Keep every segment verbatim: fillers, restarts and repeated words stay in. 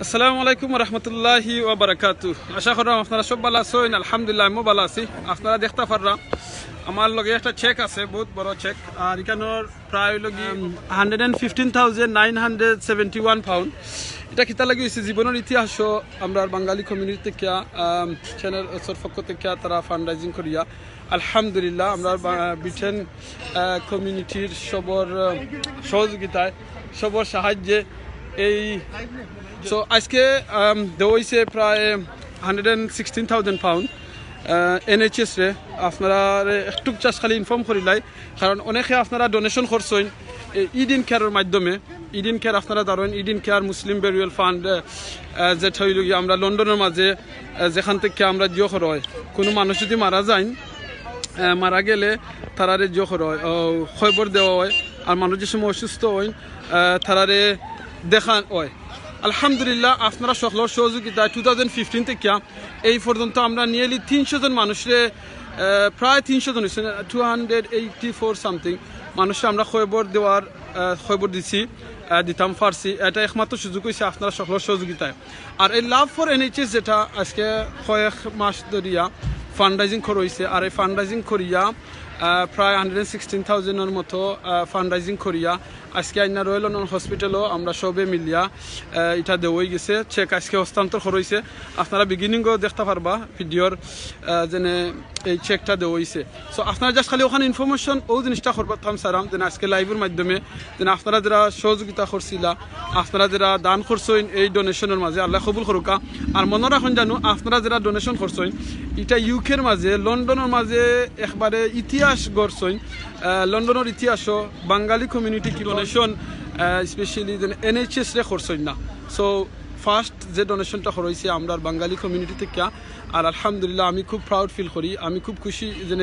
আসসালামু আলাইকুম ওয়া রাহমাতুল্লাহি ওয়া বারাকাতু। আশা করলাম আপনারা সব ভালা আছইন। আলহামদুলিল্লাহ, আমিও ভালা আছি। আপনারা দেখতা পাররা আমার লগে একটা চেক আছে, বহুত বড় চেক। আর ইখানোর প্রায় অইলো গি hundred and fifteen thousand nine hundred seventy one pound. ইটা কিতা লাগি অইছে? জীবনর ইতিহাসও আমরার বাঙালি কমিউনিটি থেকে, আম, চ্যানেল, সর পক্ষ থেকে তারা ফান্ডরাইজিং করিয়া, আলহামদুলিল্লাহ, আমরা বা-, ব্রিটেন, আহ, কমিউনিটির সবর, আহ, সহযোগিতায়, সবর সাহায্যে এই, so আজকে, আম, দেওয়া অইছে প্রায় hundred and sixteen thousand pound, আহ, এনএইচএস রে। আপনারারে একটু just খালি ইনফর্ম করিলাই, কারণ অনেকে আপনারা ডোনেশন করছইন এই ইডেন কেয়ারর মাধ্যমে। ইডেন কেয়ার আপনারা জানইন, ইডেন কেয়ার মুসলিম বেরিয়াল ফান্ড, আহ, যেটা অইলো গিয়া আমরা লন্ডনর মাঝে, আহ, যেখান থেকে আমরা জিও করা অয়, কোনো মানুষ যদি মারা যাইন, আহ, মারা গেলে তারারে জিও করা অয়, ও, খবর দেওয়া অয়, আর মানুষ যে সময় অসুস্থ অইন, আহ, তারারে দেখান অয়। আলহামদুলিল্লাহ, আপনারা সকলর সহযোগিতায় টু থাউজেন্ড ফিফটিন থেকে এই পর্যন্ত আমরা নিয়ারলি তিনশো জন মানুষরে, আহ, প্রায় তিনশো জন অইছে, two hundred eighty four something মানুষরে আমরা খবর দেওয়ার, আহ, খবর দিছি, আহ, দিতাম পারছি। এটা একমাত্র সুযোগ অইছে আপনারা সকলর সহযোগিতায়। আর এই লাভ ফর এনএইচএস, যেটা আজকে কয়েক মাস ধরিয়া ফান্ডরাইজিং করা অইছে, আর এই ফান্ডরাইজিং করিয়া, আহ, প্রায় হান্ড্রেড সিক্সটিন থাউজেন্ডর মতো, আহ, ফান্ডরাইজিং করিয়া আজকে আইনা রয়্যাল লন্ডন হসপিটালও আমরা সবে মিলিয়া, আহ, ইটা দেওয়া অইগেছে, চেক আজকে হস্তান্তর করা অইছে। আপনারা বিগিনিংও দেখতা পারবা ভিডিওর, আহ, যেনে এই চেকটা দেওয়া অইছে। So আপনারা just খালি ওখানে ইনফরমেশন, ও জিনিসটা করতাম চাইরাম, যেন আজকে লাইভর মাধ্যমে, যেন আপনারা যেরা সহযোগিতা করছিলা, আপনারা যেরা দান করছইন এই ডোনেশনর মাঝে, আল্লাহ কবুল করুকা। আর মনো রাখইন জানো, আপনারা যেরা ডোনেশন করছইন, ইটা ইউকের মাঝে, লন্ডনর মাঝে একবারে ইতিহাস গড়ছইন। আহ, লন্ডনর ইতিহাসও বাঙালি কমিউনিটি কি ডোনেশন, স্পেশালি যেন এনএইচএস রে করছইন না। So ফার্স্ট যে ডোনেশনটা করা অইছে আমরার বাঙালি কমিউনিটি থেকে, আর আলহামদুলিল্লাহ আমি খুব প্রাউড ফিল করি, আমি খুব খুশি যেন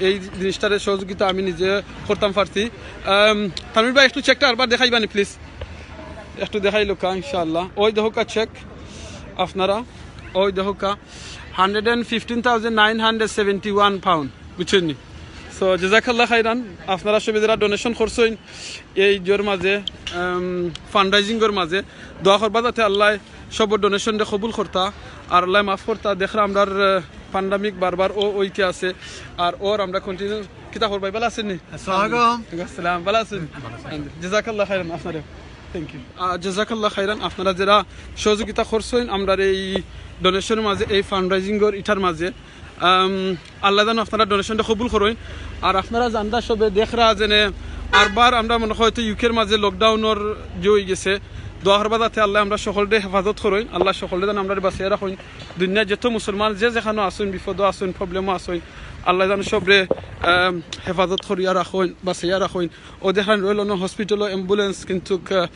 এই জিনিসটারে সহযোগিতা আমি নিজে করতাম পারছি। আম, তানভীর ভাই, একটু চেকটা আরবার দেখাইবানি প্লিজ, একটু দেখাইলাউক্কা ইনশাআল্লাহ। ওই দেখউক্কা চেক আপনারা, ওই দেখউক্কা, hundred and fifteen thousand nine hundred seventy one pound, বুঝছইন নি? So জাযাকাল্লাহ খাইরান, আপনারা সবে যেরা ডোনেশন করছইন এই ইজর মাঝে, আম, ফান্ডরাইজিংর মাঝে, দোয়া করবা যাতে আল্লাহ সব ডোনেশনরে কবুল করতা, আর আল্লাহ মাফ করতা। দেখরা আমরার, আহ, প্যান্ডেমিক বারবার ও অইতে আছে, আর ওর আমরা কন্টিনিউ কিতা করবাই, ভালা আছইন নি? আসসালামু আলাইকুম। ওয়ালাইকুম আসসালাম, ভালা আছইন? জাযাকাল্লাহ খাইরান আপনারে। Thank you. আহ, জাযাকাল্লাহ খাইরান, আপনারা যেরা সহযোগিতা করছইন আমরার এই ডোনেশনর মাঝে, এই ফান্ডরাইজিংর ইটার মাঝে, আম, আল্লাহ জানো আপনারা ডোনেশনটা কবুল করইন। আর আপনারা জানরা সবে দেখরা যেনে আরবার আমরা মনে হয় তো ইউকের মাঝে লকডাউনর যে অইগেছে, দোয়া করবা যাতে আল্লাহ আমরা সকলরে হেফাজত করইন, আল্লাহ সকলরে জানো আমরারে বাঁচাইয়া রাখইন। দুনিয়ার যত মুসলমান যে যেখানো আছইন, বিপদও আছইন, প্রবলেমও আছইন, আল্লাহ জানো সবরে, আম, হেফাজত করিয়া রাখইন, বাঁচাইয়া রাখইন। ও দেখইন রয়্যাল লন্ডন হসপিটালও অ্যাম্বুলেন্স কিন্তু, আহ,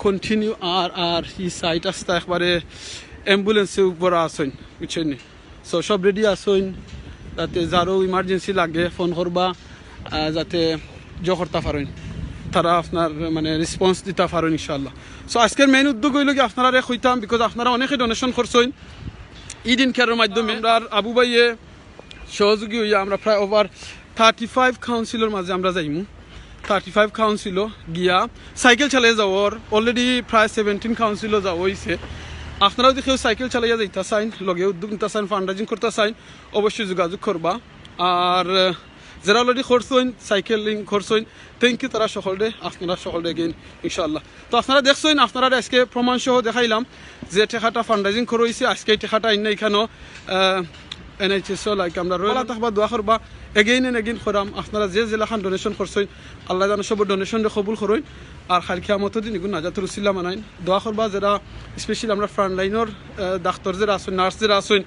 কন্টিনিউ আর, আর ই সাইড আস্তা একবারে অ্যাম্বুলেন্সে উপরে আছইন, বুঝছইন নি? So সব রেডি আছইন, যাতে যারও ইমার্জেন্সি লাগে ফোন করবা, আহ, যাতে জো করতা পারইন, তারা আপনার মানে রেসপন্স দিতা পারইন ইনশাআল্লাহ। So আজকের মেইন উদ্যোগ অইলো কি আপনারারে কইতাম, বিকজ আপনারা অনেকে ডোনেশন করছইন ইডেন কেয়ারর মাধ্যমে। আমরার আবু ভাইয়ে সহযোগী অইয়া আমরা প্রায় ওভার থার্টি ফাইভ কাউন্সিলর মাঝে আমরা যাইমু। থার্টি ফাইভ কাউন্সিলও গিয়া সাইকেল চালাইয়া যাওয়ার, অলরেডি প্রায় সেভেন্টিন কাউন্সিলও যাওয়া অইছে। আপনারা যদি কেউ সাইকেল চালাইয়া যাইতা চাইন, লগে উদ্যোগ নিতা চাইন, ফান্ডরাইজিং করতা চাইন, অবশ্যই যোগাযোগ করবা। আর, আহ, যেরা অলরেডি করছইন, সাইকেলিং করছইন, থ্যাংক ইউ তারা সকলরে, আপনারা সকলরে again ইনশাআল্লাহ। তো আপনারা দেখছইন, আপনারারে আজকে প্রমাণ সহ দেখাইলাম যে টেকাটা ফান্ডরাইজিং করা অইছে। আজকে এই টেকাটা আইনা ইখানো, আহ, এনএইচএস ও, লাইক, আমরা রইলাম। ভালা থাকবা, দোয়া করবা, again and again করাম। আপনারা যে যেলাখান ডোনেশন করছইন, আল্লাহ জানো সব ডোনেশনরে কবুল করইন। আর খাইল কিয়ামতর দিন ইগুন নাজাতর উসিলা বানাইন। দোয়া করবা যেরা স্পেশালি আমরা ফ্রন্ট লাইনর, আহ, ডাক্তার যেরা আছইন, নার্স যেরা আছইন,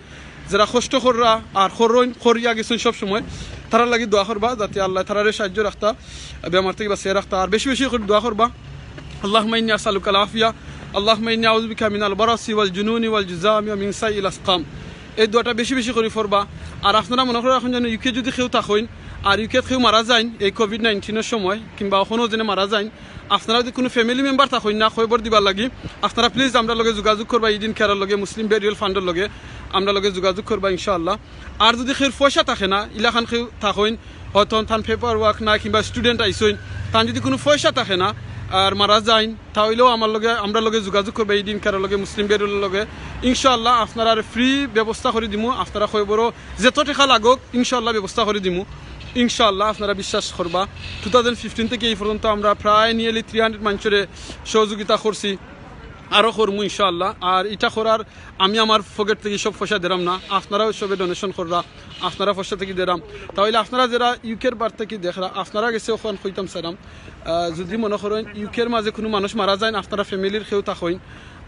যেরা কষ্ট কররা আর করইন, করিয়া গেছইন সব সময়, তারার লাগি দোয়া করবা যাতে আল্লাহ তারারে সাহায্য রাখতা, বেমার থাকি বাঁচাইয়া রাখতা। আর বেশি বেশি করি দোয়া করবা। اللهم إني أسألك العافية، اللهم إني أعوذ بك من البرص والجنون والجذام ومن سيء الأسقام। এই দোয়াটা বেশি বেশি করি পড়বা। আর আপনারা মনো করি রাখইন যেন ইউকে যদি কেউ থাকইন আর ইউকেত কেউ মারা যাইন এই কোভিড নাইনটিনর সময় কিংবা অখনো যেন মারা যাইন, আপনারা যদি কোনো ফ্যামিলি মেম্বার থাকইন না খবর দিবার লাগি, আপনারা প্লিজ আমরার লগে যোগাযোগ করবা, ইডেন কেয়ারর লগে, মুসলিম বেরিয়াল ফান্ডর লগে আমরার লগে যোগাযোগ করবা ইনশাআল্লাহ। আর যদি কেউর পয়সা থাকে না, ইলাখান কেউ থাকইন, হয়তো তান পেপার ওয়ার্ক নাই কিংবা স্টুডেন্ট আইছইন, তান যদি কোনো পয়সা থাকে না, আর মারা যাইন, তা অইলেও আমার লগে, আমরার লগে যোগাযোগ করবা, ইড ইন কেয়ারর লগে, মুসলিম বেডর লগে। ইনশাআল্লাহ আপনারার ফ্রি ব্যবস্থা করি দিমু। আপনারা কয়বরও যত টেকা লাগউক, ইনশাআল্লাহ ব্যবস্থা করি দিমু। ইনশাআল্লাহ আপনারা বিশ্বাস করবা, টু থাউজেন্ড ফিফটিন থাকি এই পর্যন্ত আমরা প্রায় নিয়ারলি থ্রি হান্ড্রেড মানষরে সহযোগিতা করছি, আরও করমু ইনশাআল্লাহ। আর ইটা করার আমি আমার পকেট থাকি সব পয়সা দেরাম না, আপনারাও সবে ডোনেশন কররা, আপনারার পয়সা থাকি দেরাম। তা অইলে আপনারা যেরা ইউকের বার থাকি দেখরা, আপনারার গেছে অখান কইতাম চাইরাম, আহ, যুদি মনো করইন ইউকের মাঝে কুনু মানুষ মারা যাইন, আপনারার ফ্যামিলির কেউ থাকইন,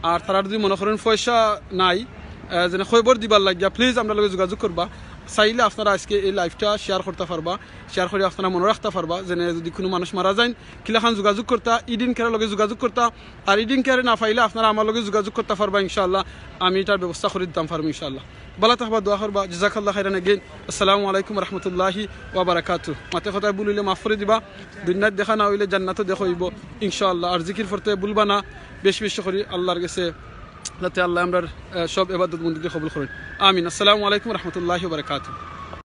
আর তারার যুদি মনো করইন পয়সা নাই, আহ, যেনে কয়বর দিবার লাগিয়া, প্লিজ আমরার লগে যোগাযোগ করবা। চাইলে আপনারা আইজকে এই লাইভটা শেয়ার করতা পারবা, শেয়ার করি আপনারা মনো রাখতা পারবা, যেনে যুদি কুনু মানুষ মারা যাইন, কিলাখান যোগাযোগ করতা, ইড ইন কেয়ারর লগে যোগাযোগ করতা, আর ইড ইন কেয়ারে না পাইলে আপনারা আমার লগে যোগাযোগ করতা পারবা, ইনশাআল্লাহ আমি ইটার ব্যবস্থা করি দিতাম পারমু ইনশাআল্লাহ। ভালা থাকবা, দোয়া করবা, জাযাকাল্লাহ খাইরান again। আসসালামু আলাইকুম রহমতুল্লাহি ওয়া বারাকাতু। মাতে কথায় ভুল অইলে মাফ করি দিবা, দুনিয়াত দেখা না অইলে জান্নাতো দেখা অইবো ইনশাআল্লাহ। আর জিকির পড়তে ভুলবা না, বেশি বেশি করি আল্লাহর গেছে, যাতে আল্লাহ আমরার, আহ, সব ইবাদত বন্দেগি কবুল করইন। আমিন। আসসালামু আলাইকুম রহমতুল্লাহি ওয়া বারাকাতু।